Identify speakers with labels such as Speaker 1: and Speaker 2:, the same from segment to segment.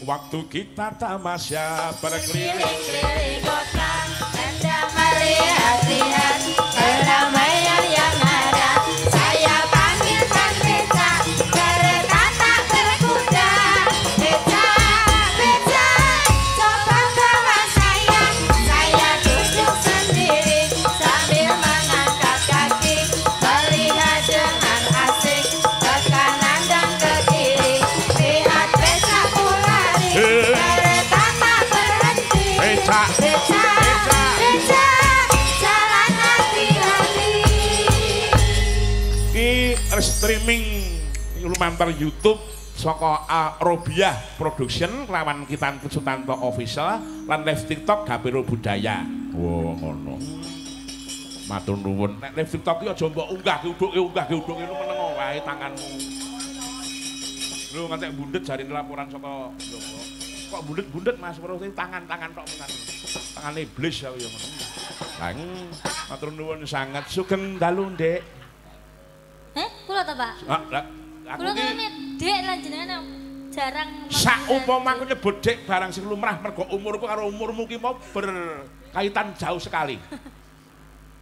Speaker 1: Waktu kita tamasya berkeliling-keliling
Speaker 2: kota, hendak melihat-lihat keramaian yang ada. Saya panggilkan becak, kereta tak berkuda. Becak, becak, coba bawa saya. Saya duduk sendiri sambil mengangkat kaki, melihat dengan asik ke kanan dan ke kiri. Lihat becak lari, kereta tak berhenti.
Speaker 1: Becak,
Speaker 2: becak, becak, jalan hati-hati.
Speaker 1: Ki streaming lumantar YouTube saka Robiah Production lawan Kitan Sutanto Official lan live TikTok Gapiro Budaya. Wo ngono. Matur nuwun. Nek live TikTok ki aja mbok unggah ki uduke unggah ki uduke meneng wae tanganmu. Lho ngantek bundet jarine laporan saka Joko. Kok bundet-bundet Mas, weruh tangan-tangan tok mengan. Tangane iblis aku ya ngono. Lah matur nuwun sanget sugeng dalu, Ndek.
Speaker 3: Kula ta, Pak?
Speaker 1: Lah aku
Speaker 3: kula
Speaker 1: ki
Speaker 3: Dek lan jenengan jarang
Speaker 1: saupama aku nyebut Dek barang sing lumrah mergo umurku karo umurmu ki mau berkaitan jauh sekali.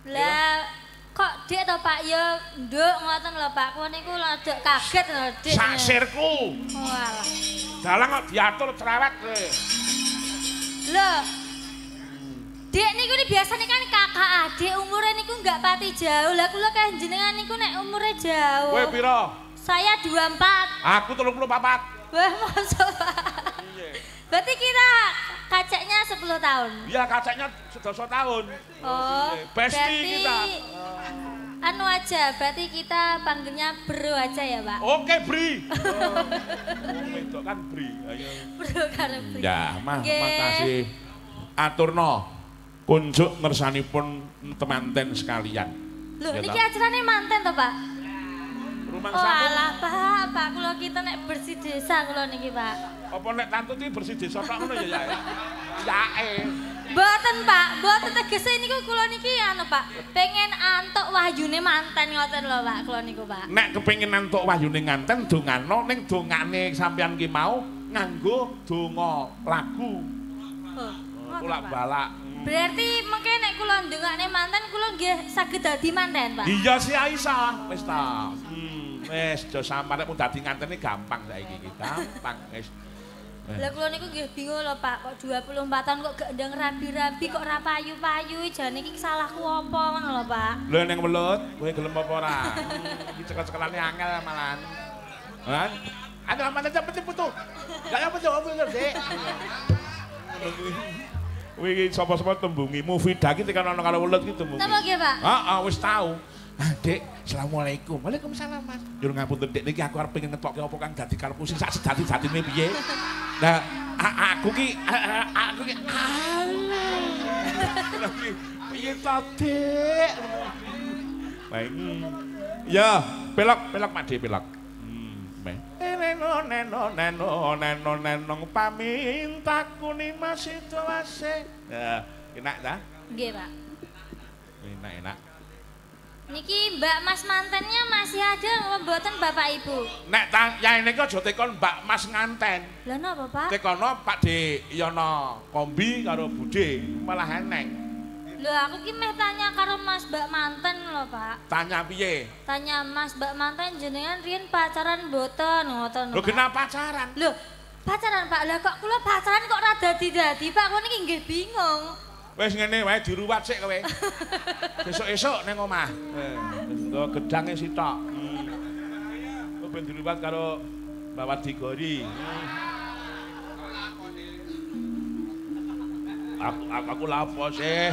Speaker 3: Lah kok Dek to, Pak? Ya nduk ngoten lho, Pak. Kula niku rada kaget lho, Dek.
Speaker 1: Sak sirku.
Speaker 3: Walah.
Speaker 1: Dalang kok diatur cerewet kowe.
Speaker 3: Lho. Dek niku biasanya kan kakak adik umure niku enggak pati jauh. Lah kula kaya jenengan niku nek umure jauh.
Speaker 1: Kowe piro?
Speaker 3: Saya 24.
Speaker 1: Aku 34.
Speaker 3: Wah, mosok, Pak.
Speaker 1: Iya.
Speaker 3: Berarti kita kaceknya 10 tahun.
Speaker 1: Iya, kaceknya 10 tahun.
Speaker 3: Oh,
Speaker 1: besti kita.
Speaker 3: Anu aja, berarti kita panggilnya bro aja ya, Pak.
Speaker 1: Oke, Bri. Oh, itu kan Bri. Ayo.
Speaker 3: Bro karo Bri.
Speaker 1: Ya, makasih. Aturno kunjuk ngersanipun temanten sekalian.
Speaker 3: Loh, niki acarane manten to, Pak?
Speaker 1: Rumah
Speaker 3: oh, alah, Pak, Pak, kula kita nek bersih desa kula niki, Pak.
Speaker 1: Apa nek tantut iki bersih desa tok ngono ya, ya? Yae.
Speaker 3: Mboten, Pak. Mboten tegese niku kula niki anu, Pak. Pengen antuk wahyune manten ngoten lho, Pak, kula niku, Pak.
Speaker 1: Nek kepengin antuk wahyune nganten dongano ning dongane sampean ki mau nganggo donga lagu.
Speaker 3: Oh,
Speaker 1: bolak-balak.
Speaker 3: Berarti mengke nek kula ndongakne manten kula nggih saged dadi manten, Pak.
Speaker 1: Iya sih Aisyah, wis ta. Wis aja sampean nek mung dadi ngantene gampang saiki iki, gampang wis.
Speaker 3: Lah kula niku nggih bingung lho, Pak, kok 24 tahun kok gak ndang rabi-rabi kok ora payu-payu, jane iki salahku apa ngono lho, Pak.
Speaker 1: Lho ning welut, kowe gelem apa ora? Iki cekel-cekelane angel malahan. Hah? Aduh aman aja penting putu. Gak apa apa Dek. Wingi sapa-sapa tembungi Mufida ki tekan ana karo welut ki tembungi.
Speaker 3: Napa nggih, Pak?
Speaker 1: Heeh, wis tau. Ah, Dek, assalamualaikum. Waalaikumsalam, Mas. Nyuwun ngapunten, Dek, niki aku arep pengen ngetokke apa kang dadi karepku sing sak sejati-jatine piye. Lah, aku ki alah. Piye to, Dek? Baik. Ya, pelok, pelok Mak De, pelok. Neno neno neno neno neno pamintaku ni masih tuase. Ya, enak ta?
Speaker 3: Nggih, Pak.
Speaker 1: Enak, enak.
Speaker 3: Niki Mbak Mas mantennya masih ada apa mboten Bapak Ibu?
Speaker 1: Nek ta yaene iki aja tekon Mbak Mas nganten.
Speaker 3: Lah napa, Pak?
Speaker 1: Tekono Pak De Yono Kombi karo Bude malah eneng.
Speaker 3: Lho aku ki meh tanya karo Mas Mbak manten lho, Pak.
Speaker 1: Tanya piye?
Speaker 3: Tanya Mas Mbak manten jenengan riyen pacaran mboten ngoten.
Speaker 1: Lho kenapa pacaran?
Speaker 3: Lho, pacaran Pak. Lah kok kula pacaran kok ora dadi-dadi, Pak. Kula niki nggih bingung.
Speaker 1: Wis ngene wae diruwat sik kowe. Besok-esuk ning omah. Wis nggo gedange sitok. Kok ben diruwat karo Mbak Wadigori. Aku lapo sih.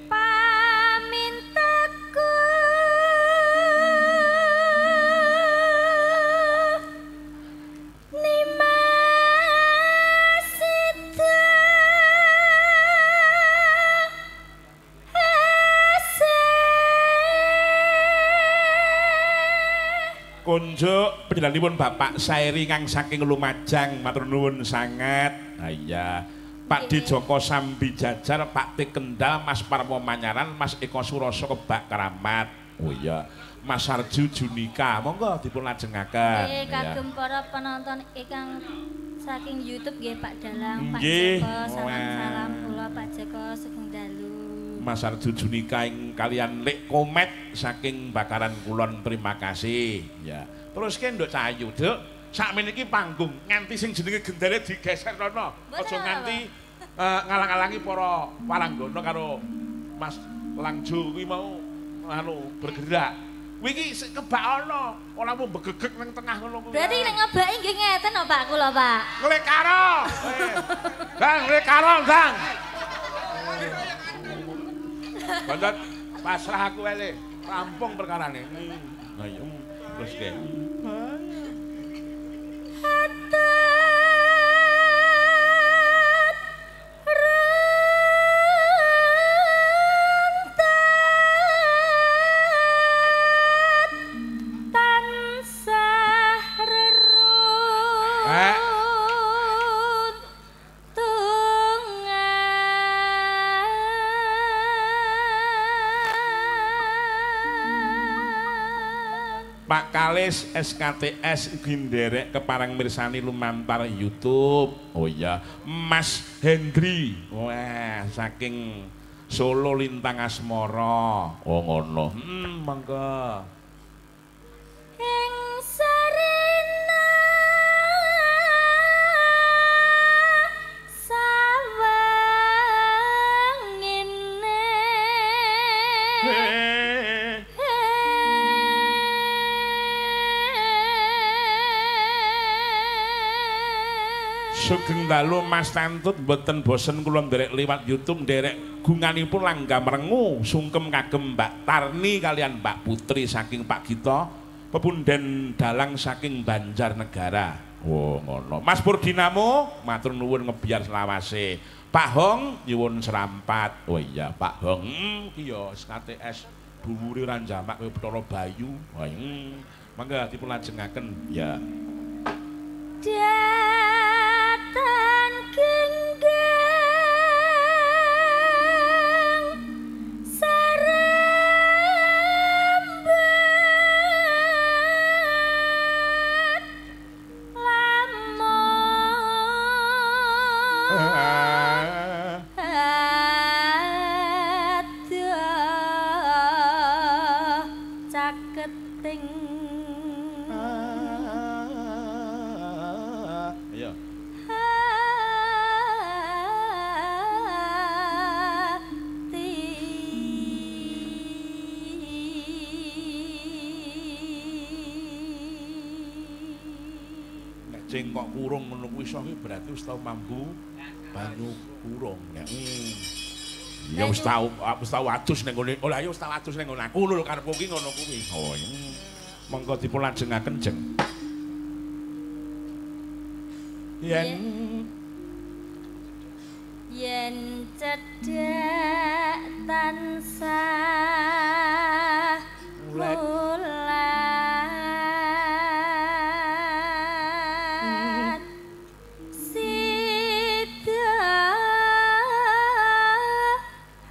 Speaker 3: Pamintaku nimas sida ase.
Speaker 1: Kunjuk panjenenganipun Bapak Sairi kang saking Lumajang, matur nuwun sanget. Ha iya. Pak D Joko Sambi Jajar, Pak T Kendal, Mas Parmo Manyaran, Mas Eko Suroso Kebak Keramat. Oh iya, Mas Sarju Junika, monggo dipun lajengaken.
Speaker 3: Nggih, kagem para penonton ingkang saking YouTube nggih Pak Dalang, Pak
Speaker 1: Joko,
Speaker 3: salam-salam kula Pak Joko sugeng dalu.
Speaker 1: Mas Sarju Junika ing kalian Lek Komet saking Bakaran Kulon, terima kasih. Ya. Terus ke Nduk Cahayu, Nduk, sakmene iki panggung nganti sing jenenge gendere digeser rono. Aja nganti ngalang-alangi para waranggana karo Mas Langjo kuwi mau anu bergerak. Kuwi iki kebak ana, ora mung begegeg nang tengah ngono kuwi.
Speaker 3: Berarti nek ngebaki nggih ngeten no Pak kula, Pak.
Speaker 1: Nglekaro. Bang, nglekaro, Bang. Bontot pasrah aku wae, rampung perkarane. Nah iya, terus ke. Pak Kalis SKTS ugi nderek keparang mirsani lumantar YouTube. Oh iya, Mas Hendri. Wah, saking Solo Lintang Asmara. Oh ngono. Monggo.
Speaker 3: Ing sarena sawangine.
Speaker 1: Sugeng dalu Mas Tantut, mboten bosen kula nderek liwat YouTube nderek gunganipun langgam rengu sungkem kagem Mbak Tarni kalian Mbak Putri saking Pak Gito pepunden dalang saking Banjarnegara. Oh ngono. Mas Purdinamo matur nuwun ngebiar selawase. Pak Hong nyuwun serampat. Oh iya Pak Hong. Ki ya SKTS dhuwure ora jamak kaya Bathara Bayu. Wah, mangga dipun lajengaken ya.
Speaker 3: Datan genggeng sarembat lamun adoh caketing.
Speaker 1: Ayo.
Speaker 3: Hati.
Speaker 1: Nek cengkok kurung ngono kuwi iso kuwi berarti wis tau mambu banyu kurung. Nek ya wis tau adus ning ngene. Oh lah ya wis tau adus ning ngene aku lho karepku ki ngono kuwi. Oh. Monggo dipun lajengaken, Jeng.
Speaker 3: Yen cedhak tansah mulat sida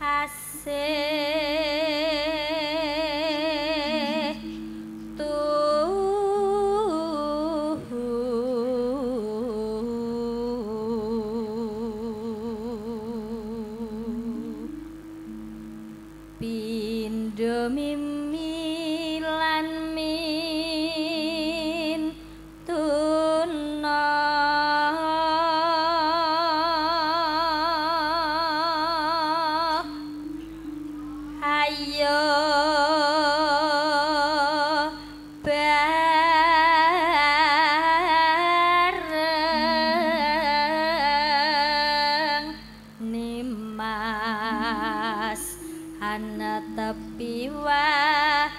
Speaker 3: asih pindho mimi lan min tuna ayo bareng nimas ana tepi wajib.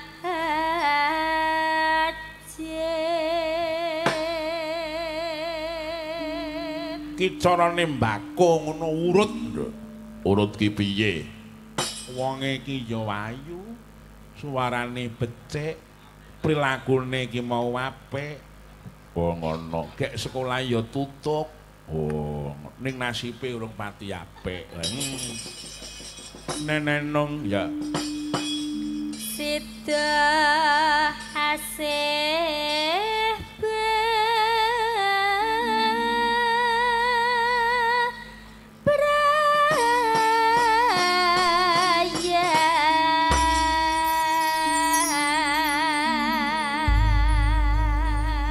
Speaker 1: Ki carane mbako ngono urut, Nduk. Urut ki piye? Wonge ki ya ayu, suarane becik, prilakune ki mau apik. Oh ngono. Gek sekolah ya tutup. Oh, ning nasibe urung pati apik. Nenenong ya.
Speaker 3: Siti Beda asih beraya.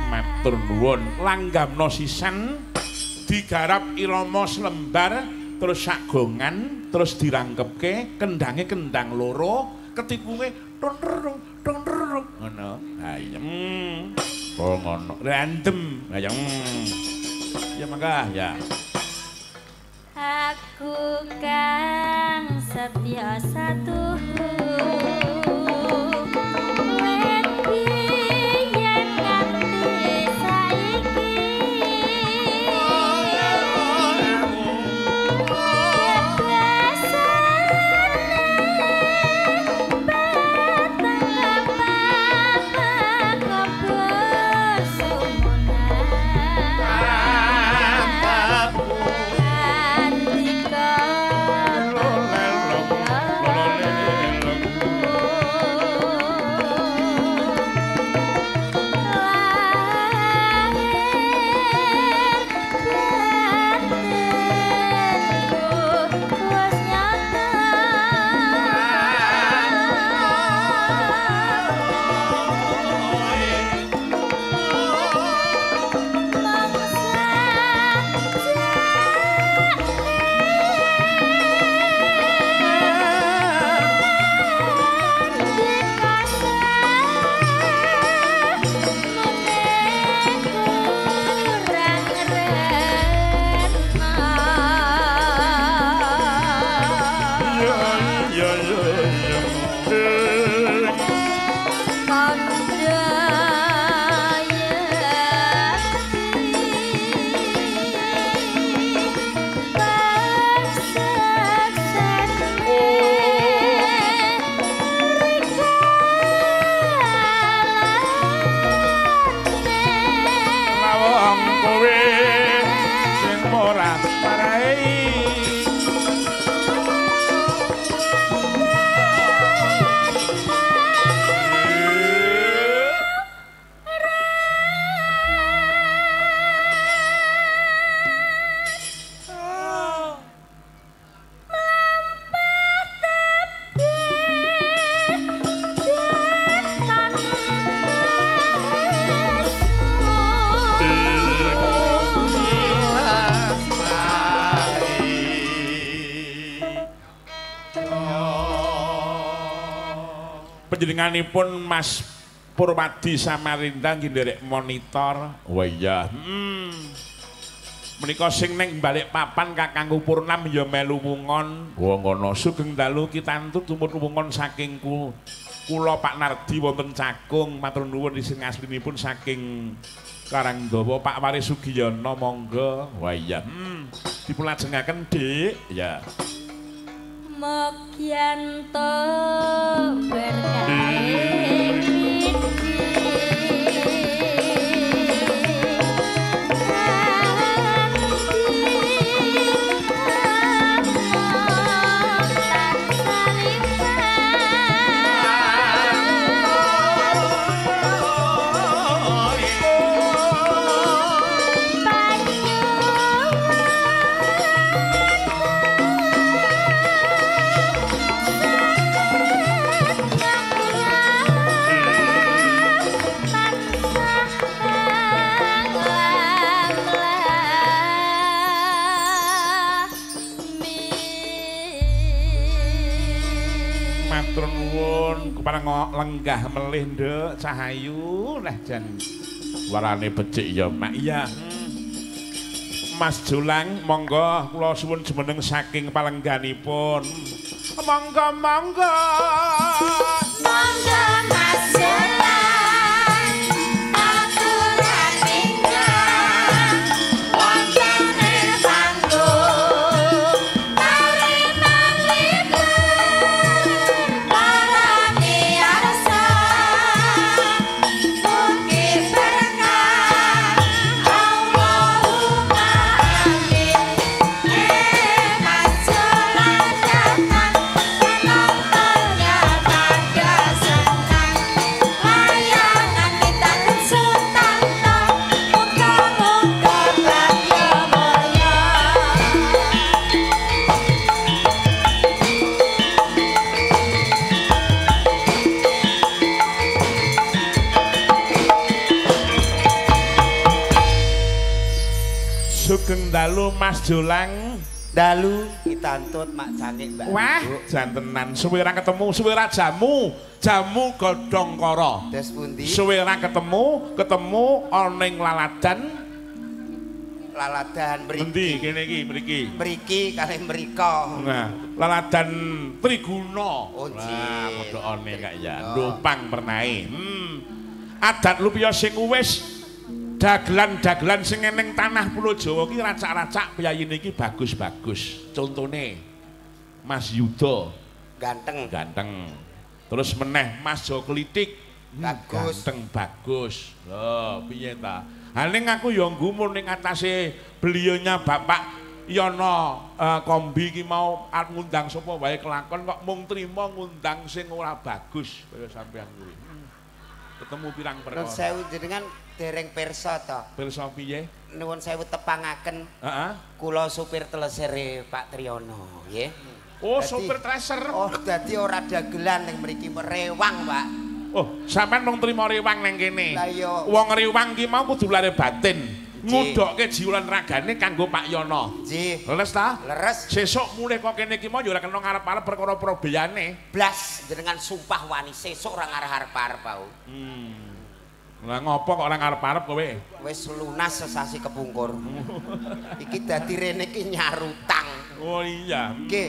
Speaker 1: Matur nuwun. Langgamno sisan digarap irama selembar terus sagongan terus dirangkepke kendange kendang loro ketipunge tung rung tung rung ngono. Ha iya. Oh ngono. Randem. Ha iya. Ya mangga ya.
Speaker 3: Aku kang setya satuhu wit biyen nganti saiki
Speaker 1: Panjenenganipun Mas Purwadi Samarinda nggih nderek monitor. Wah iya. Menika sing ning Balikpapan Kakangku Purnam ya melu wungon. Wah ngono. Sugeng dalu kitantu tumut wungon saking kula Pak Nardi wonten Cakung. Matur nuwun sing aslinipun saking Karangdawa Pak Waris Sugiyono monggo. Wah iya. Dipun lajengaken Dik. Ya.
Speaker 3: Mokyanto berkahe
Speaker 1: lenggah melih nduk cahayu nah jan warane becik ya mak. Iya. Mas Jolang monggo kula suwun jumeneng saking palengganipun. Monggo monggo.
Speaker 2: Monggo Mas Jolang aturan ingkang wonten ing panggung tari manglipur para miyarsa mugi berkah Allahumma amin. Mas Jolang datang penontonnya pada senang.
Speaker 1: Sugeng dalu Mas Jolang.
Speaker 4: Dalu kitantut mak jangik Mbak.
Speaker 1: Wah, jantenan suwe ra ketemu, suwe ra jamu, jamu godhong kara.
Speaker 4: Des pundi?
Speaker 1: Suwe ra ketemu, ketemu ana ning laladan.
Speaker 4: Laladan mriki.
Speaker 1: Endi kene iki mriki?
Speaker 4: Mriki kalih mriko.
Speaker 1: Nah, laladan Triguna.
Speaker 4: Oh,
Speaker 1: wah, padha one kak ya. Numpang pernae. Adat lupiya sing wis dagelan-dagelan sing ning tanah Pulau Jawa ki racak-racak piyayine iki bagus-bagus. Contone Mas Yuda
Speaker 4: ganteng.
Speaker 1: Ganteng. Terus meneh Mas Jo Klitik
Speaker 4: bagus.
Speaker 1: Ganteng bagus. Lho, piye ta? Ha ning aku ya nggumun ning atase beliaunya Bapak Yono Kombi ki mau arep ngundang sapa wae kelakon kok mung trima ngundang sing ora bagus kaya sampean kuwi. Ketemu pirang perkara.
Speaker 4: Nuwun sewu jenengan dereng pirsa to.
Speaker 1: Pirsa piye?
Speaker 4: Nuwun sewu tepangaken.
Speaker 1: Heeh.
Speaker 4: Kula supir telesere Pak Triyono, nggih.
Speaker 1: Oh, supir treser.
Speaker 4: Oh, dadi ora dagelan ning mriki rewang, Pak.
Speaker 1: Oh, sampean mung trima rewang ning kene.
Speaker 4: Lah iya.
Speaker 1: Wong rewang ki mau kudu lare batin. Ngudokke jiwa lan ragane kanggo Pak Yono.
Speaker 4: Nggih.
Speaker 1: Leres ta?
Speaker 4: Leres.
Speaker 1: Sesuk mulih kok kene iki mau ya ora kena ngarep-arep perkara probeyane.
Speaker 4: Blas jenengan sumpah wani sesuk ora ngarep-arep aku.
Speaker 1: Lah ngopo kok ora ngarep-arep kowe?
Speaker 4: Wis lunas sesasi kepungkur. Iki dadi rene iki nyarutang.
Speaker 1: Oh iya.
Speaker 4: Nggih.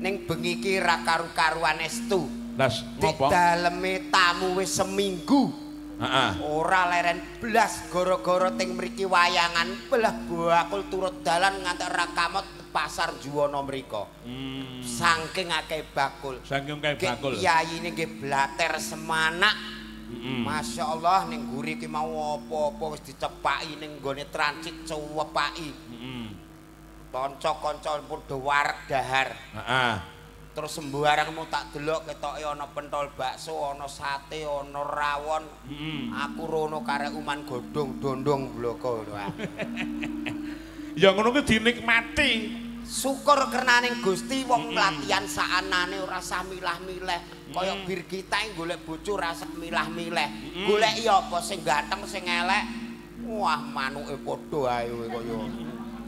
Speaker 4: Ning bengi iki ra karu-karuan estu.
Speaker 1: Lah ngopo?
Speaker 4: Daleme tamu wis seminggu.
Speaker 1: Heeh.
Speaker 4: Ora leren blas gara-gara teng mriki wayangan belah bakul turut dalan ngantek ra kamot pasar Juwana mriko. Saking akeh bakul.
Speaker 1: Saking akeh bakul.
Speaker 4: Piyayine nggih blater semanak. Masya Allah ning guri ki mau apa-apa wis dicepaki ning nggone transit cuwepaki. Kanca-kanca pun do wareg dahar.
Speaker 1: Heeh.
Speaker 4: Terus sembarang mau tak delok ketoke ana pentol bakso, ana sate, ana rawon. Aku rono karek uman godhong dondong bloko ngono ah.
Speaker 1: Ya ngono kuwi dinikmati.
Speaker 4: Syukur kernaning Gusti wong latihan saanane ora sah milah-milih. Kaya Birgita golek bojo ora sah milah-milih. Goleki apa sing ganteng sing elek. Wah, manuke padha ae kaya.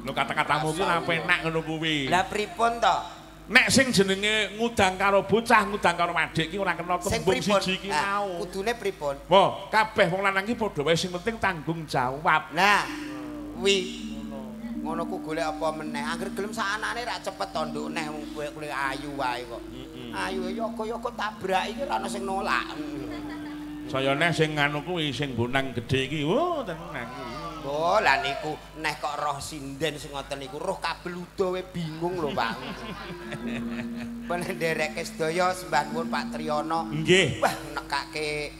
Speaker 1: Lho kata-katamu kuwi ora penak ngono kuwi.
Speaker 4: Lah pripun to?
Speaker 1: Nek sing jenenge ngudang karo bocah, ngudang karo adik ki ora kena tembung siji ki mau.
Speaker 4: Kudune pripun?
Speaker 1: Wah, kabeh wong lanang ki padha wae sing penting tanggung jawab.
Speaker 4: Nah, kuwi ngono ku golek apa meneh. Angger gelem saanane ra cepet to nduk neh wong kowe ayu wae kok. Ayu yoga-yoga tabrak iki ora ana sing nolak.
Speaker 1: Saya neh sing nganu kuwi sing bonang gedhe iki. Oh, tenan.
Speaker 4: Oh, lah niku neh kok roh sinden sing ngoten niku roh kabel udo we bingung lho, Pak. Pendereke sedaya sembah nuwun Pak Triyono.
Speaker 1: Nggih.
Speaker 4: Wah, nekake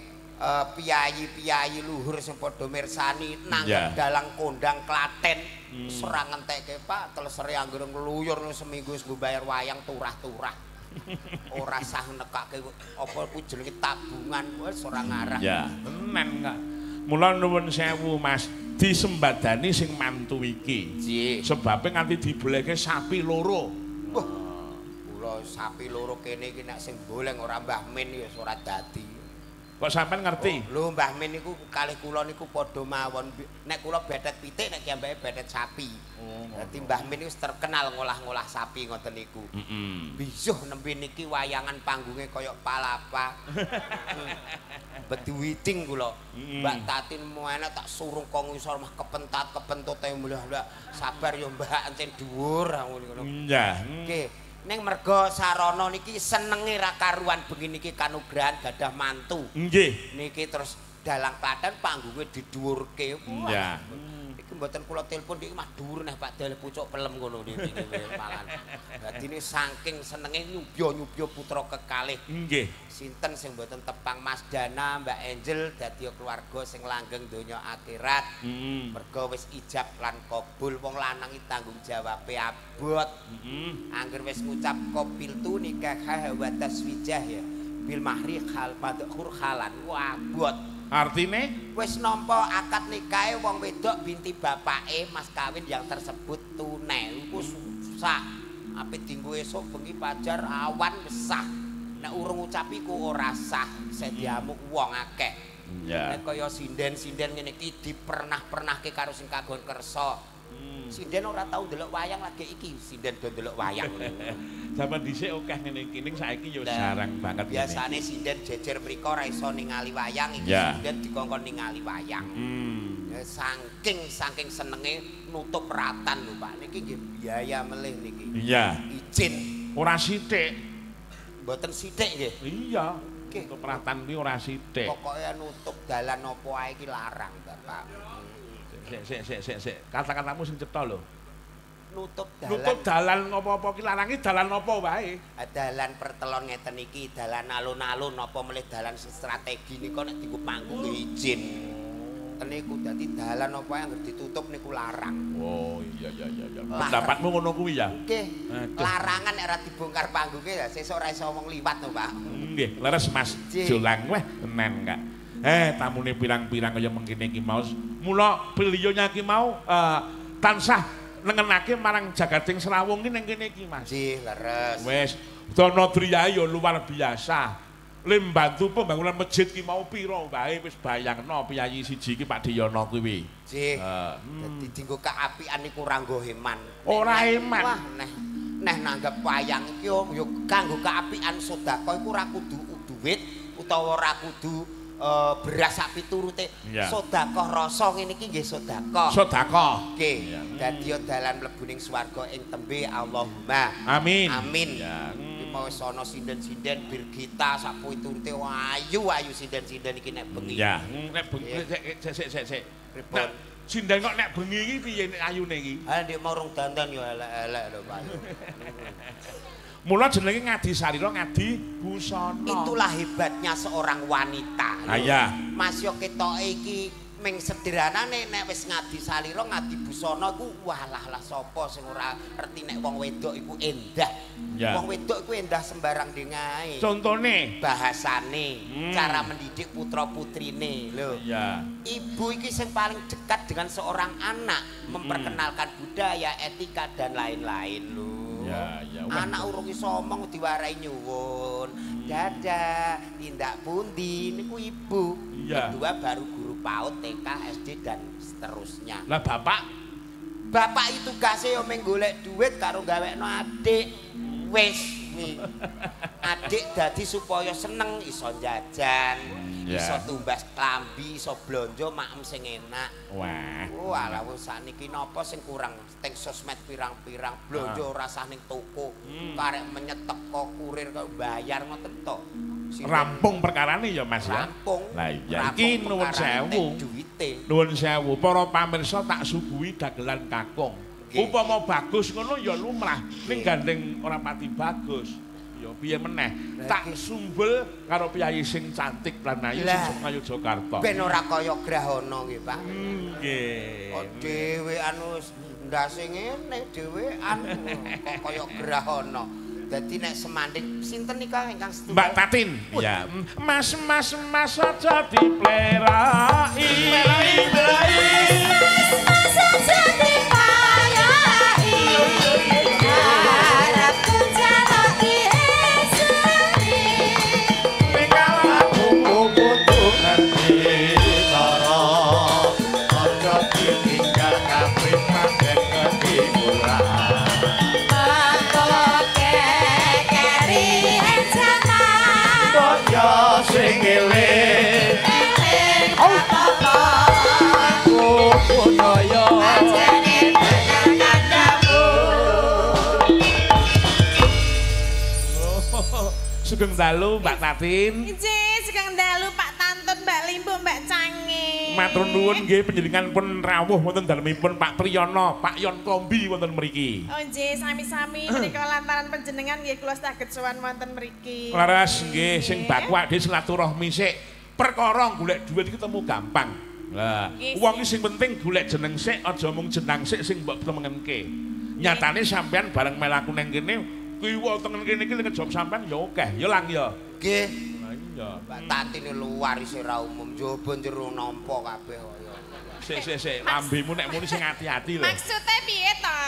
Speaker 4: piyayi-piyayi luhur sing padha mirsani nang dalang kondang Klaten. Ora ngentekke, Pak, telesere anggere ngluyur seminggu wis nggo bayar wayang turah-turah. Ora sah nekake apa kuwi jenenge tabungan wis ora ngarah.
Speaker 1: Ya, tenan kok. Mula nuwun sewu, Mas. Disembadani sing mantu iki. Sebabe nganti dibolehke sapi loro.
Speaker 4: Wah. Kula sapi loro kene iki nek sing boleng ora Mbah Min ya ora dadi.
Speaker 1: Kok sampean ngerti?
Speaker 4: Lho Mbah Min niku kalih kula niku padha mawon. Nek kula betet pitik nek kiyambake betet sapi. Dadi Mbah Min niku terkenal ngolah-ngolah sapi ngoten niku. Bisuh nembe niki wayangan panggunge kaya palapa. Beduwiting kula. Mbak Tatin enak tak surung kok ngisor mah kepentat kepentute mulih. Sabar ya Mbak encen dhuwur ngono.
Speaker 1: Iya.
Speaker 4: Nggih. Ning merga sarana niki senenge ra karuan bengi niki kanugrahan gadah mantu.
Speaker 1: Nggih.
Speaker 4: Niki terus dalang Klaten panggunge didhuwurke.
Speaker 1: Iya.
Speaker 4: Iki mboten kula telepon niki mah dhuwur neh Pak Dalih pucuk pelem ngono niki malan. Dadi niki saking senenge nyubya-nyubya putra kekalih.
Speaker 1: Nggih.
Speaker 4: Sinten sing mboten tepang Mas Dana, Mbak Angel dadi keluarga sing langgeng donya akhirat. Merga wis ijab lan kabul wong lanang iki tanggung jawabe abot. Angger wis ngucap qabil tu nikah wa taswijah ya bil mahri khal madkhur khalan. Wah, abot.
Speaker 1: Artine
Speaker 4: wis nampa akad nikahe wong wedok binti bapake mas kawin yang tersebut tunai iku sah. Ape dinggo esuk bengi pajar awan wis sah. Nek urung ngucap iku ora sah, isih diamuk wong akeh.
Speaker 1: Iya.
Speaker 4: Nek kaya sinden-sinden ngene iki dipernah-pernahke karo sing kagon kersa. Sinden ora tau ndelok wayang lagi iki, sinden do ndelok wayang.
Speaker 1: Zaman dhisik akeh ngene iki, ning saiki ya jarang banget.
Speaker 4: Biasane sinden jejer mriko ora iso ningali wayang, iki sinden dikongkon ningali wayang. Saking senenge nutup ratan lho Pak. Niki nggih biaya melih niki.
Speaker 1: Iya.
Speaker 4: Izin.
Speaker 1: Ora sithik.
Speaker 4: Mboten sithik nggih.
Speaker 1: Iya. Nutup ratan kuwi ora sithik.
Speaker 4: Pokoke nutup dalan apa ae iki larang, Bapak.
Speaker 1: Sik. Kata-katamu sing cetha lho.
Speaker 4: Nutup dalan.
Speaker 1: Nutup dalan apa-apa ki larangi dalan apa wae.
Speaker 4: Dalan pertelon ngeten iki, dalan alun-alun apa melih dalan strategi nika nek dienggo panggung izin. Niku dadi dalan apa yang ditutup niku larang.
Speaker 1: Oh iya. Pendapatmu ngono kuwi ya?
Speaker 4: Nggih. Larangan nek ora dibongkar panggunge ya sesuk ora iso wong liwat to, Pak.
Speaker 1: Nggih, leres Mas. Jolang weh tenan kak. Tamune pirang-pirang kaya mengkene iki mau. Mula beliaunya iki mau tansah nengenake marang jagating Srawung ki ning kene iki Mas.
Speaker 4: Nggih, leres.
Speaker 1: Wis, dana driyae ya luar biasa. Le mbantu pembangunan masjid ki mau pira wae wis bayangno piyayi siji iki Pak Diyono kuwi.
Speaker 4: Nggih. Dadi dienggo keapian niku ora nggo heman.
Speaker 1: Ora heman.
Speaker 4: Wah, neh nanggep wayang iki yo kanggo keapian sedekah iku ora kudu duit utawa ora kudu beras sak piturute. Sedekah rasa ngene iki nggih sedekah.
Speaker 1: Sedekah.
Speaker 4: Nggih. Dadi dalan mlebu ning swarga ing tembe Allahumma.
Speaker 1: Amin.
Speaker 4: Amin. Mau sono sinden-sinden Birgita sak piturute ayu-ayu sinden-sinden iki nek bengi.
Speaker 1: Ya, nek bengi sik. Pripun? Sinden kok nek bengi iki piye nek ayune iki?
Speaker 4: Ha ndek mau rong dandan ya elek-elek lho Pak.
Speaker 1: Mula jenenge ngadi sarira ngadi busana.
Speaker 4: Itulah hebatnya seorang wanita.
Speaker 1: Ha iya.
Speaker 4: Mas yo ketoke iki ming sederhanane nek wis ngadi salira ngadi busana iku walah lah sapa sing ora reti nek wong wedok iku endah. Wong wedok iku endah sembarang dengae.
Speaker 1: Contone
Speaker 4: bahasane, cara mendidik putra-putrine lho.
Speaker 1: Iya.
Speaker 4: Ibu iki sing paling dekat dengan seorang anak, memperkenalkan budaya, etika dan lain-lain lho.
Speaker 1: Ya, ya.
Speaker 4: Anak urung iso omong diwarai nyuwun. Dadah, tindak pundi niku ibu.
Speaker 1: Ya.
Speaker 4: Kedua baru guru PAUD, TK, SD dan seterusnya.
Speaker 1: Lah bapak?
Speaker 4: Bapak itu tugasnya yo mung golek duit karo gawekno adik. Wis kuwi. Adik dadi supaya seneng iso jajan, iso tumbas klambi, iso blonjo maem sing enak.
Speaker 1: Wah.
Speaker 4: Walah wis sakniki napa sing kurang teng sosmed pirang-pirang blonjo ora sah ning toko, karek menyet teko kurir kok bayar ngoten to.
Speaker 1: Rampung perkarane ya Mas ya.
Speaker 4: Rampung.
Speaker 1: Lah iya iki nuwun sewu.
Speaker 4: Duwite.
Speaker 1: Nuwun sewu para pamirsa tak suguhi dagelan kakung. Upama bagus ngono ya lumrah, ning gandeng ora pati bagus. Ya piye meneh? Tak sumbel karo piyayi sing cantik lan ayu sing saka Yogyakarta.
Speaker 4: Ben ora kaya grahana nggih, Pak.
Speaker 1: Nggih.
Speaker 4: Kok dhewean wis ndase ngene dhewean kok kaya grahana. Dadi nek semanding sinten nika ingkang setunggal?
Speaker 1: Mbak Tatin. Ya. Mas mas mas aja diplerai. Plerai.
Speaker 2: Mas aja dipayai. Arepku jaloki eseni.
Speaker 1: Aku
Speaker 5: kudu ngerti cara aja ditinggal kabeh manggen ketimuran. Sing eling
Speaker 2: eling apa-apa
Speaker 5: aku budaya
Speaker 2: ajane bener kandamu.
Speaker 1: Sugeng dalu Mbak Tatin.
Speaker 6: Nggih, sugeng dalu Pak Tantun, Mbak Limbu, Mbak Cange.
Speaker 1: Matur nuwun nggih panjenengan pun rawuh wonten dalemipun Pak Triyono, Pak Yon Kombi wonten mriki.
Speaker 6: Oh nggih, sami-sami menika lantaran panjenengan nggih kula saged sowan wonten mriki.
Speaker 1: Leres nggih sing baku ade silaturahmi sik. Perkara golek dhuwit iki temu gampang. Lah, wong iki sing penting golek jeneng sik, aja mung jenang sik sing mbok temengenke. Nyatane sampean bareng melaku nang kene, kiwa tengen kene iki ngejop sampean ya akeh, ya Lang ya.
Speaker 4: Nggih.
Speaker 1: Lah iya.
Speaker 4: Mbak Tatine luar isih ra umum, njaba jero nampa kabeh kaya.
Speaker 1: Sik, lambemu nek muni sing ati-ati lho.
Speaker 6: Maksude piye to?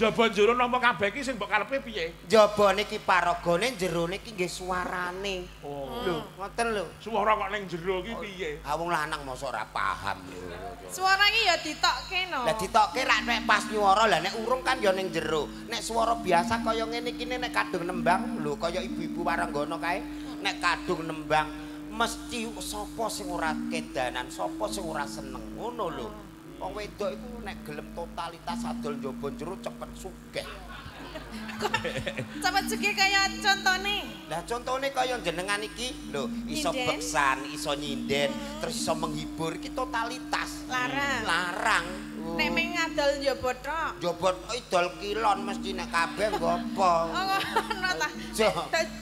Speaker 1: Jaba jero napa kabeh iki sing mbok karepe piye?
Speaker 4: Jabane iki paragane, jerone iki nggih suarane. Lho, ngoten lho.
Speaker 1: Suara kok ning jero iki piye?
Speaker 4: Ah wong lanang mosok ora paham lho.
Speaker 6: Suara iki ya ditokke no.
Speaker 4: Lah ditokke rak nek pas nyuara, lah nek urung kan ya ning jero. Nek suara biasa kaya ngene iki nek kadung nembang lho kaya ibu-ibu waranggono kae nek kadung nembang mesti sapa sing ora kedanan, sapa sing ora seneng ngono lho. Wong wedok iku nek gelem totalitas adol njaba jero cepet sugih.
Speaker 6: Cepet sugih kaya contone.
Speaker 4: Lah contone kaya jenengan iki lho, iso beksan, iso nyinden, terus iso menghibur iki totalitas.
Speaker 6: Larang.
Speaker 4: Larang.
Speaker 6: Nek mung ngadol njaba tok.
Speaker 4: Njaba idol kilon mesti nek kabeh nggo apa.
Speaker 6: Oh ngono ta.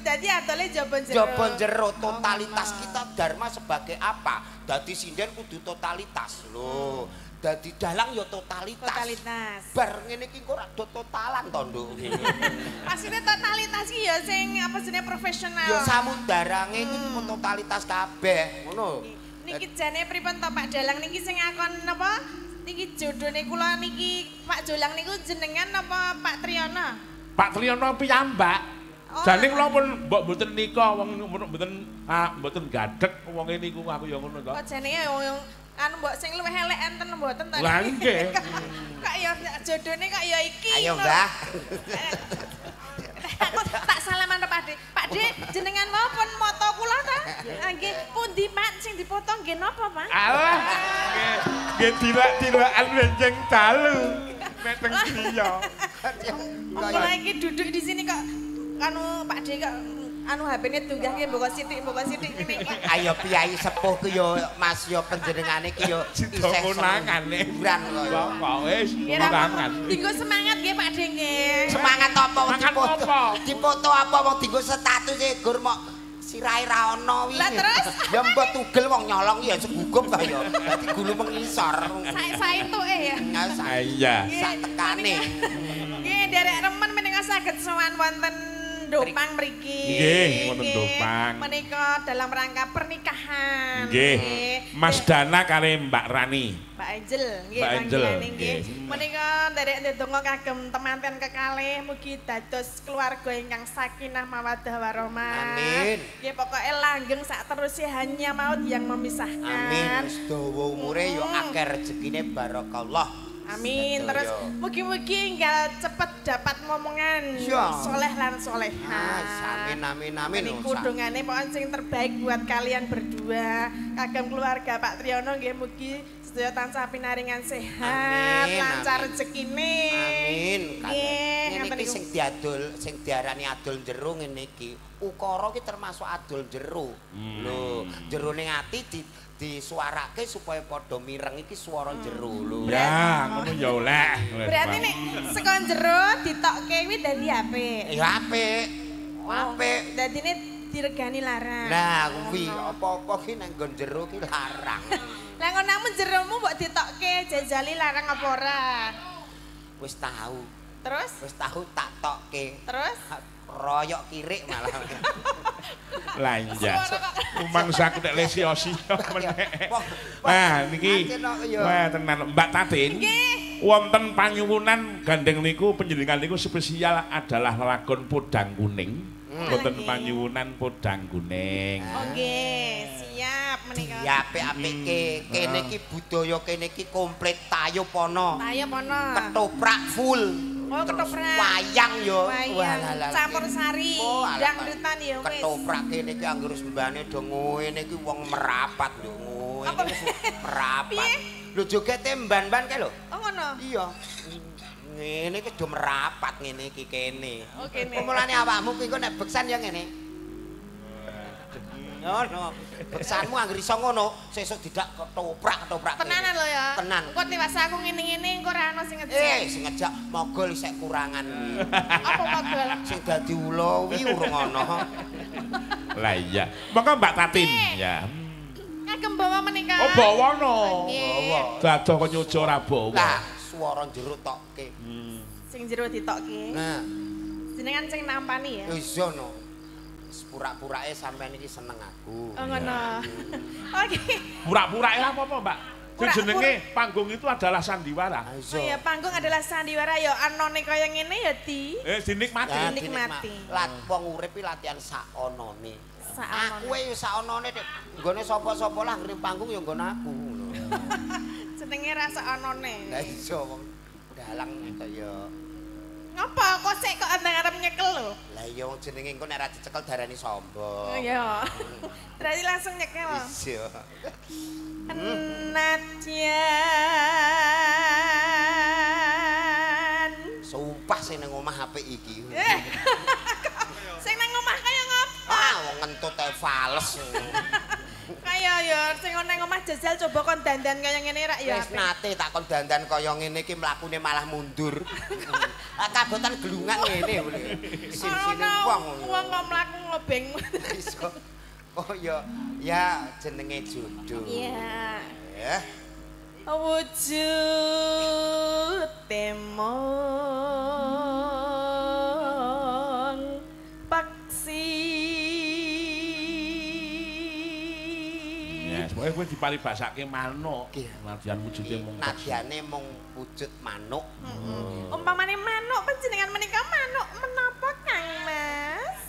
Speaker 6: Dadi adole njaba jero.
Speaker 4: Njaba jero totalitas kita dharma sebagai apa? Dadi sinden kudu totalitas lho. Dadi dalang ya totalitas.
Speaker 6: Totalitas.
Speaker 4: Bar ngene iki kok ora do totalan to, Nduk.
Speaker 6: Maksudnya totalitas iki ya sing apa jenenge profesional.
Speaker 4: Ya samudarange iku totalitas kabeh, ngono.
Speaker 6: Niki jane pripun to Pak Dalang niki sing akon napa? Niki jodone kula niki Pak Jolang niku jenengan napa Pak Triyono?
Speaker 1: Pak Triyono piyambak. Jane kula pun mbok mboten nika wong mboten mboten gadhek wonge niku aku ya ngono to.
Speaker 6: Kok jenenge wong anu mbok sing luwih elek enten mboten to.
Speaker 1: Lah nggih.
Speaker 6: Kok ya jodone kok ya iki.
Speaker 4: Ayo Mbah.
Speaker 6: Aku tak salaman to Pak De. Pak De jenengan wau pun moto kula ta? Nggih, pundi Pak sing dipoto nggih napa Pak?
Speaker 1: Alah. Nggih dilak-dilakan benjeng dalu. Nek teng griya.
Speaker 6: Kula iki duduk di sini kok anu Pak De kok anu HP-ne tunggahke mbok sithik ngene iki.
Speaker 4: Ayo piyai sepuh ku yo Mas yo panjenengane ki yo isih
Speaker 1: konangane.
Speaker 4: Hiburan kok yo.
Speaker 1: Kok wis konangan.
Speaker 6: Dinggo semangat nggih Pak De nggih.
Speaker 4: Semangat apa wong dipoto? Dipoto apa wong dinggo status e gur mok sirahe ra ono wi.
Speaker 6: Lah terus?
Speaker 4: Ya mbok tugel wong nyolong ya segugup ta ya. Dadi gulu mengisor.
Speaker 6: Saentuke ya.
Speaker 1: Iya.
Speaker 4: Sak tekane.
Speaker 6: Nggih nderek remen menika saged sowan wonten Dopang mriki.
Speaker 1: Nggih, wonten Dopang.
Speaker 6: Menika dalam rangka pernikahan.
Speaker 1: Nggih. Mas Dana kali Mbak Rani.
Speaker 6: Mbak Angel, nggih panggilane nggih. Menika nderek ndedonga kagem temanten kekalih mugi dados keluarga ingkang sakinah mawaddah warahmah.
Speaker 4: Amin.
Speaker 6: Nggih pokoke langgeng sak teruse hanya maut yang memisahkan.
Speaker 4: Amin. Wis dawa umure yo akeh rezekine barakallah.
Speaker 6: Amin. Terus mugi-mugi enggal cepet dapat momongan soleh lan solehah.
Speaker 4: Amin amin amin.
Speaker 6: Niku dongane pokoke sing terbaik buat kalian berdua. Kagem keluarga Pak Triyono nggih mugi sedaya tansah pinaringan sehat, lancar rezekine.
Speaker 4: Amin. Ngene iki sing diadol, sing diarani adol jero ngene iki. Ukara iki termasuk adol jero. Lho, jerone ati disuarake supaya padha mireng iki swara jero lho.
Speaker 1: Ya, ngono ya oleh.
Speaker 6: Berarti nek saka jero ditokke kuwi dadi apik.
Speaker 4: Ya apik. Apik.
Speaker 6: Dadine diregani larang.
Speaker 4: Nah, kuwi apa-apa ki nang nggon jero ki larang.
Speaker 6: Lah ngono jeromu mbok ditokke jajali larang apa ora?
Speaker 4: Wis tahu.
Speaker 6: Terus?
Speaker 4: Wis tahu tak tokke.
Speaker 6: Terus?
Speaker 4: Royok kirik malah.
Speaker 1: Lah iya. Mangsa aku nek lesio-sio meneh. Nah niki wah tenan Mbak Tatin.
Speaker 6: Nggih.
Speaker 1: Wonten panyuwunan gandeng niku panjenengan niku spesial adalah lakon Podang Kuning. Wonten panyuwunan Podang Kuning.
Speaker 6: Oh nggih, siap menika.
Speaker 4: Ya apik-apike kene iki budaya kene iki komplit tayub ana.
Speaker 6: Tayub ana.
Speaker 4: Ketoprak full.
Speaker 6: Oh, ketoprak.
Speaker 4: Wayang yo.
Speaker 6: Campur sari, dangdutan ya wis.
Speaker 4: Ketoprak kene iki anggere sembane do ngene iki wong merapat lho ngene iki merapat. Lho jogete mban-mban kae lho.
Speaker 6: Oh ngono.
Speaker 4: Iya. Ngene iki do merapat ngene iki kene.
Speaker 6: Oh kene.
Speaker 4: Mulane awakmu kuwi kok nek beksan ya ngene. Ngono. Beksanmu anggere iso ngono, sesuk didak ketoprak-ketoprak.
Speaker 6: Tenanan lho ya.
Speaker 4: Tenan.
Speaker 6: Engko tiwas aku ngene-ngene engko ora ono sing ngejak.
Speaker 4: Sing ngejak mogol isih kurangan kuwi.
Speaker 6: Apa mogol?
Speaker 4: Sing dadi ula kuwi urung ono.
Speaker 1: Lah iya. Monggo Mbak Tatin ya.
Speaker 6: Kagem bawa menika.
Speaker 1: Oh bawa no. Bawa. Dadoh kok nyojo ora bawa.
Speaker 4: Lah, swara jero tokke.
Speaker 6: Sing jero ditokke.
Speaker 4: Nah.
Speaker 6: Jenengan sing nampani ya.
Speaker 4: Iya no. Pura-purake sampean iki seneng aku.
Speaker 6: Oh ngono. Oke.
Speaker 1: Pura-purake apa-apa, Mbak? Jenenge panggung itu adalah sandiwara.
Speaker 6: Oh iya, panggung adalah sandiwara ya anone kaya ngene ya di.
Speaker 1: Dinikmati.
Speaker 6: Dinikmati.
Speaker 4: Lat wong urip iki latihan sakonone. Aku ya sakonone nek nggone sapa-sapa lah ngrip panggung ya nggon aku ngono.
Speaker 6: Jenenge ra sakonone.
Speaker 4: Lah iya wong dalang kaya
Speaker 6: ngapa kok sik kok andang arep nyekel lho.
Speaker 4: Lah iya wong jenenge engko nek ra dicekel darani sombong.
Speaker 6: Iya. Berarti langsung nyekel.
Speaker 4: Iya.
Speaker 6: Nadyan.
Speaker 4: Sumpah sing nang omah apik iki.
Speaker 6: Sing nang omah kaya ngapa?
Speaker 4: Ah wong ngentut ae fales.
Speaker 6: Kaya ya sing nang omah jajal coba kon dandan kaya ngene rak ya.
Speaker 4: Wis nate tak kon dandan kaya ngene iki mlakune malah mundur. Kabotan gelungan ngene lho. Sin-sine wong.
Speaker 6: Wong kok mlaku ngobeng.
Speaker 4: Iso. Oh ya, ya jenenge jodoh.
Speaker 6: Iya.
Speaker 4: Ya.
Speaker 6: Wujud temong paksi.
Speaker 1: Ya, pokoke kowe diparibasake manuk. Nadyan wujude mung
Speaker 4: nadyane mung wujud manuk.
Speaker 6: Heeh. Umpamane manuk panjenengan menika manuk menapa Kang Mas?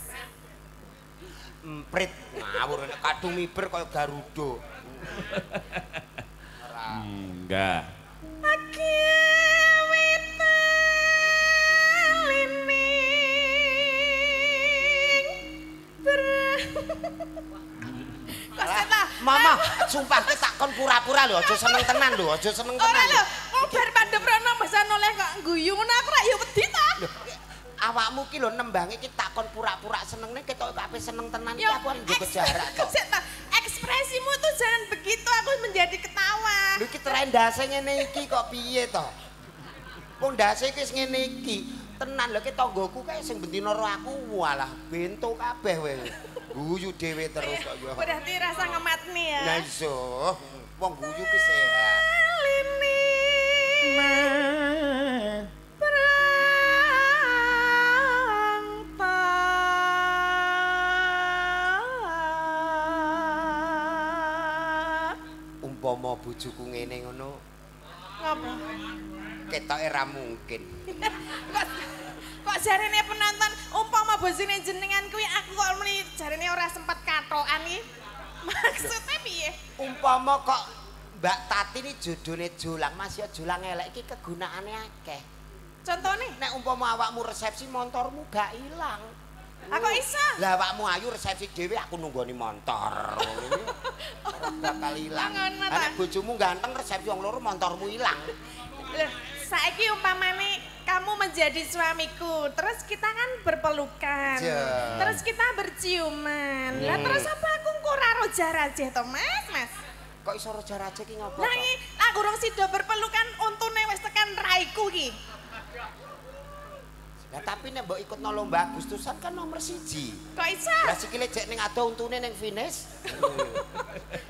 Speaker 4: Emprit ngawur nek kadung miber kaya Garuda. Ora.
Speaker 1: Enggak.
Speaker 4: Mama, sumpah kowe tak kon pura-pura lho, aja seneng tenan lho, aja seneng tenan.
Speaker 6: Ora lho, bar Pandhaprana masa noleh kok guyu ngono aku rak ya wedi ta.
Speaker 4: Awakmu ki lho nembange ki tak kon pura-pura senengne ketok ape seneng tenan iki aku arep njogo jarak to.
Speaker 6: Ekspresimu tuh jangan begitu, aku menjadi ketawa.
Speaker 4: Lho iki trendase ngene iki kok piye to? Wong ndase iki wis ngene iki. Tenan lho ki tanggoku kae sing bendina ro aku walah bento kabeh kowe. Guyu dhewe terus kok ya.
Speaker 6: Berarti rasa ngematni ya.
Speaker 4: Lah iya, wong guyu ki sehat. Umpama bojoku ngene ngono.
Speaker 6: Ngapa?
Speaker 4: Ketoke ra mungkin.
Speaker 6: Kok jarene penonton umpama bojone jenengan kuwi aku kok muni jarene ora sempet katokan iki. Maksudnya piye?
Speaker 4: Umpama kok Mbak Tati ini jodone Jolang, Mas ya Jolang elek iki kegunaane akeh.
Speaker 6: Contone
Speaker 4: nek umpama awakmu resepsi montormu gak ilang.
Speaker 6: Aku iso.
Speaker 4: Lah awakmu ayu resepsi dhewe aku nunggoni montor. Ora bakal ilang. Nek bojomu ganteng resepsi wong loro montormu ilang.
Speaker 6: Lah saiki umpamane kamu menjadi suamiku, terus kita kan berpelukan, terus kita berciuman. Lah terus apa aku engko ora roja-rajeh to, Mas? Mas.
Speaker 4: Kok iso roja-rajeh ki ngopo?
Speaker 6: Lah iki aku urung sida berpelukan untune wis tekan raiku ki.
Speaker 4: Lah tapi nek mbok ikutno lomba Agustusan kan nomor 1.
Speaker 6: Kok iso?
Speaker 4: Lah sikile jek ning ado untune ning finish.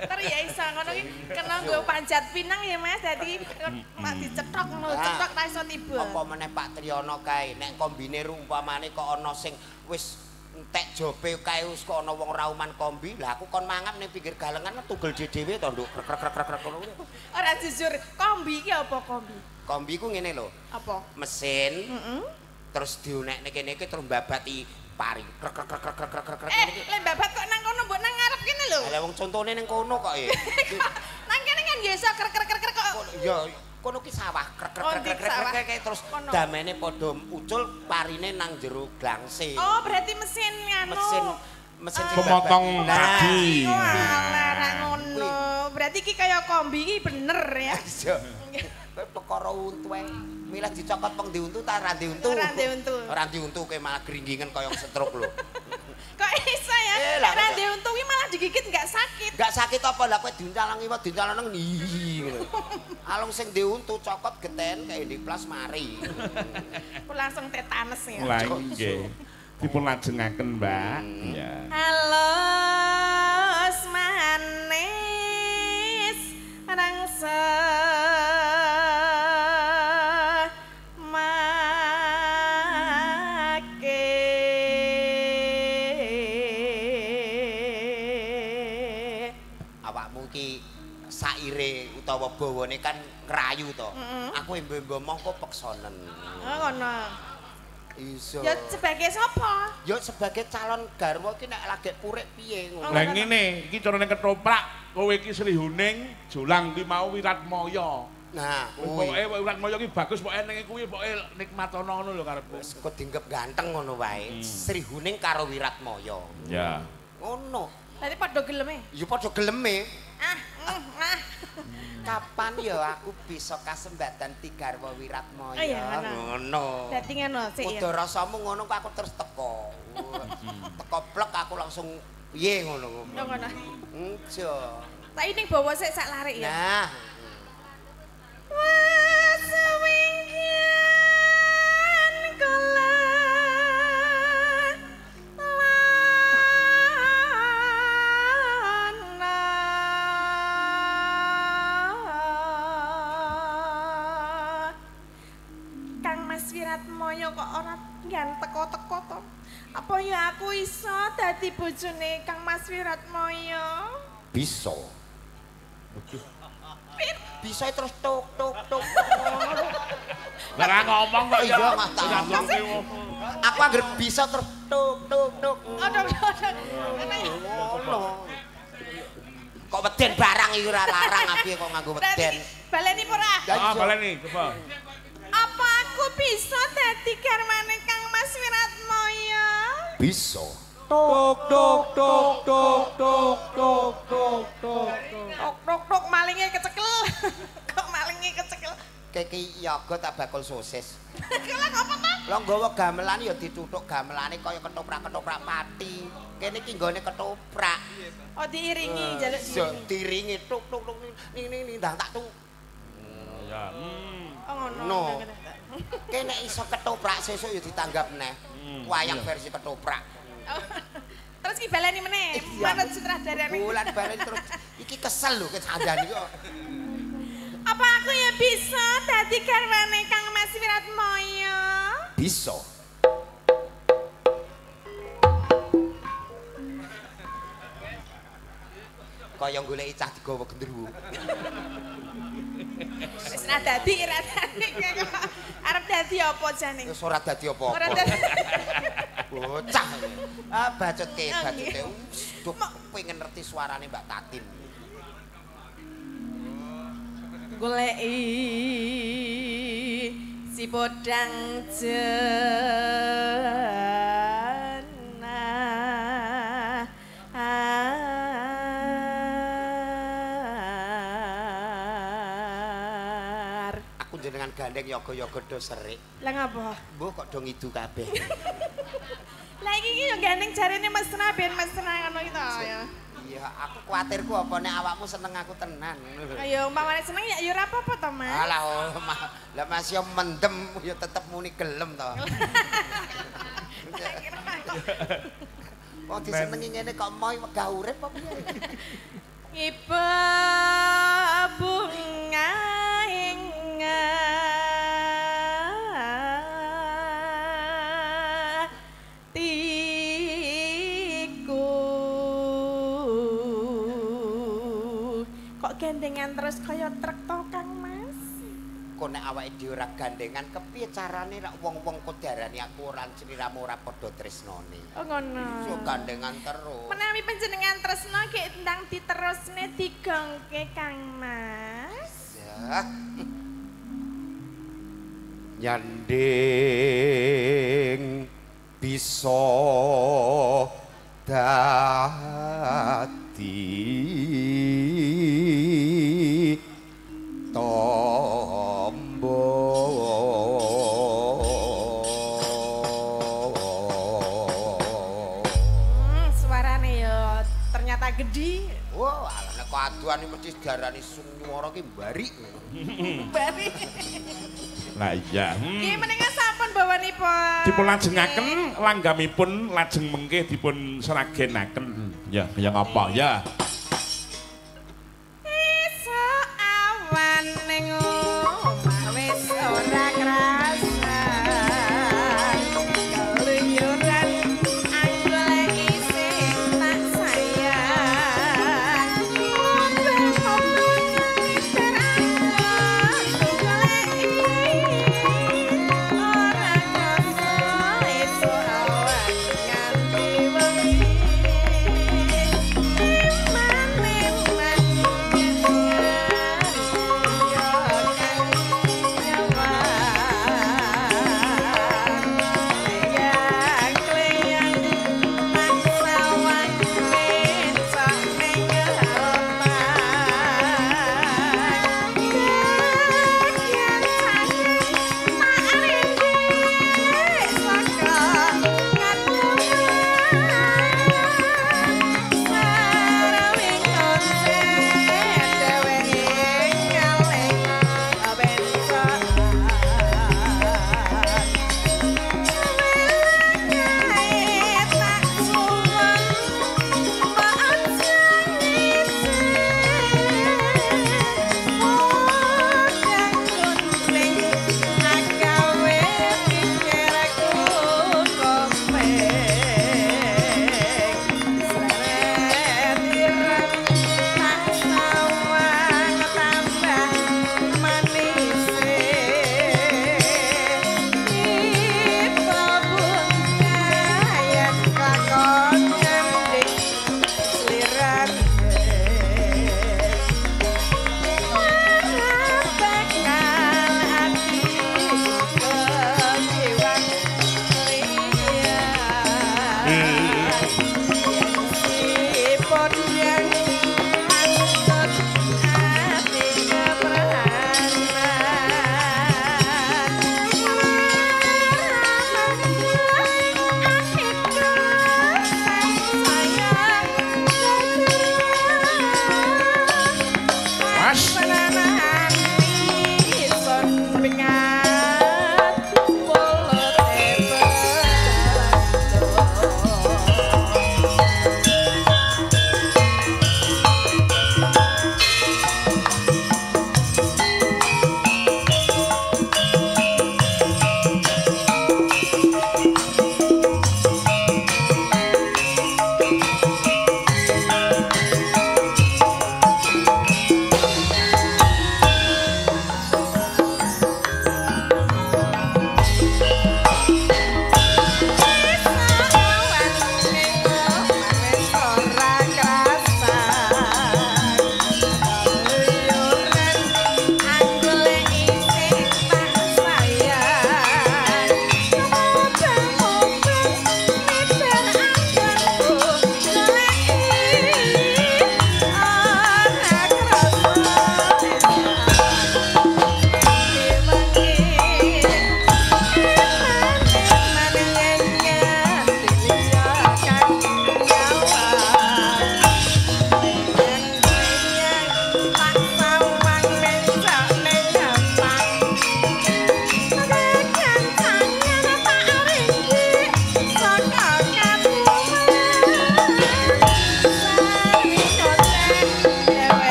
Speaker 6: Ter ya iso ngono ki kena nggo panjat pinang ya Mas, dadi mak dicetok ngono, cetok ta iso tiba.
Speaker 4: Apa meneh Pak Triyono kae nek kombine umpamane kok ana sing wis entek jobe kae wis kok ana wong rauman kombi, lah aku kon mangap ning pinggir galengan tugel dhewe to nduk krek krek krek ngono.
Speaker 6: Ora jujur, kombi ki apa kombi?
Speaker 4: Kombi ku ngene lho.
Speaker 6: Apa?
Speaker 4: Mesin. Heeh. Terus diunekne kene iki terus mbabati pari. Krek krek krek krek krek krek.
Speaker 6: Eh, le mbabat kok nang kono mbok nang ngarep kene lho.
Speaker 4: Lah wong contone ning kono kok e.
Speaker 6: Nang kene kan ya iso krek krek krek kok.
Speaker 4: Ya kono ki sawah krek krek krek krek krek terus damene padha ucul parine nang jero glangse.
Speaker 6: Oh, berarti mesin nganu.
Speaker 4: Mesin sing
Speaker 1: pemotong padi.
Speaker 6: Walah ra ngono. Berarti iki kaya kombi iki bener ya.
Speaker 4: Iya. Kowe perkara untu ae. Milah dicokot wong diuntu ta ora diuntu?
Speaker 6: Ora diuntu.
Speaker 4: Ora diuntu kowe malah gringgingen kaya stroke lho.
Speaker 6: Kok iso ya? Ora diuntu kuwi malah digigit enggak sakit.
Speaker 4: Enggak sakit apa lah kowe diuncalang iwak diuncalang nang ngono. Alung sing diuntu cokot geten kayak di plas mari.
Speaker 6: Ku langsung tetanus ya.
Speaker 1: Lah nggih. Dipun lajengaken, Mbak. Iya.
Speaker 6: Halus manis rangsa
Speaker 4: Saire utawa bawane kan ngrayu to. Aku embo-embo mongko peksonen.
Speaker 6: Oh ngono.
Speaker 4: Iso.
Speaker 6: Ya sebagai sapa?
Speaker 4: Ya sebagai calon garwa iki nek lagek purik piye ngono.
Speaker 1: Lah ngene, iki carane ketoprak, kowe iki Sri Huning, Jolang ki mau Wiratmaya.
Speaker 4: Nah, kuwi.
Speaker 1: Pokoke Wiratmaya ki bagus, pokoke ning kuwi pokoke nikmatono ngono lho karepku.
Speaker 4: Wis kok dinggep ganteng ngono wae. Sri Huning karo Wiratmaya.
Speaker 1: Ya.
Speaker 4: Ngono.
Speaker 6: Berarti padha geleme.
Speaker 4: Ya padha geleme.
Speaker 6: Ah, ah.
Speaker 4: Kapan ya aku bisa kasembatan digarwa Wiratmaya?
Speaker 6: Oh iya,
Speaker 4: ngono.
Speaker 6: Dadi ngono sik ya.
Speaker 4: Kudu rasamu ngono kok aku terus teko. Teko plek aku langsung piye ngono.
Speaker 6: Ngono.
Speaker 4: Enjo.
Speaker 6: Tak ini bawa sik sak larik ya.
Speaker 4: Nah.
Speaker 6: Wasewingkian kala lana. Kang Mas Wiratmaya kok ora nggan teko-teko to? Apa ya aku iso dadi bojone Kang Mas Wiratmaya?
Speaker 4: Bisa. Bisa terus tok tok tok.
Speaker 1: Lah ngomong kok
Speaker 4: ya. Iya, Mas. Aku anggere bisa terus tok tok tok.
Speaker 6: Aduh, aduh.
Speaker 4: Ngono. Kok weden barang iki ora larang api kok nganggo weden.
Speaker 6: Baleni ora?
Speaker 1: Ah, baleni, coba.
Speaker 6: Apa aku bisa dadi garwane Kang Mas Wiratmaya?
Speaker 4: Bisa.
Speaker 5: Tok tok tok tok tok tok tok tok.
Speaker 6: Tok tok tok malinge kecekel. Kok malinge kecekel?
Speaker 4: Keki yoga tak bakul sosis.
Speaker 6: Lah apa ta?
Speaker 4: Lah nggawa gamelan ya dituthuk gamelane kaya ketoprak-ketoprak pati. Kene iki nggone ketoprak.
Speaker 6: Oh diiringi njaluk
Speaker 4: diiringi. Diiringi tuk tuk tuk ning ning ning ndang tak tuk.
Speaker 1: Ya.
Speaker 6: Oh ngono.
Speaker 4: Kene iso ketoprak sesuk ya ditanggap neh. Wayang versi ketoprak.
Speaker 6: Terus ki baleni meneh, manut sutradarane.
Speaker 4: Bulan baleni terus iki kesel lho kesandani kok.
Speaker 6: Apa aku ya bisa dadi garwane Kang Mas Wiratmaya?
Speaker 4: Bisa. Kaya goleki cah digawa gendruwo.
Speaker 6: Wis ora dadi, ora dadi. Arep dadi apa jane?
Speaker 4: Wis ora dadi apa-apa.
Speaker 6: Ora dadi.
Speaker 4: Bocah. Ah bacotke, bacotke. Duh, pengen ngerti suarane Mbak Tatin.
Speaker 6: Goleki si podang jena
Speaker 4: Aku jenengan gandeng yoga-yoga do serik.
Speaker 6: Lah ngapa?
Speaker 4: Mbuh kok do ngidu kabeh.
Speaker 6: Lah iki yo gandeng jarene mesra ben mesra ngono iki to ya.
Speaker 4: Iya, aku kuwatirku apa nek awakmu seneng aku tenan ngono lho.
Speaker 6: Ayo umpamane seneng ya ya ora apa-apa to, Mas.
Speaker 4: Alah, lah Mas yo mendem ya tetep muni gelem to. Wong disenengi ngene kok moy wegah urip apa piye?
Speaker 6: Ibu bunga ing gandengan terus kaya truk to Kang Mas.
Speaker 4: Kok nek awake dhewe ora gandengan kepiye carane nek wong-wong kok diarani aku ora sliramu ora padha tresnane.
Speaker 6: Oh ngono.
Speaker 4: Iso gandengan terus.
Speaker 6: Menawi panjenengan tresna gek ndang diterusne digongke Kang Mas.
Speaker 4: Ya. Nyanding bisa dadi tombo.
Speaker 6: Suarane ya ternyata gede.
Speaker 4: Wah, ala nek aduan mesti diarani swara ki mbarik.
Speaker 6: Mbarik.
Speaker 1: Lah iya.
Speaker 6: Nggih menika sampun bawanipun.
Speaker 1: Dipun lajengaken langgamipun lajeng mengke dipun sragenaken. Ya, ya ngapa ya.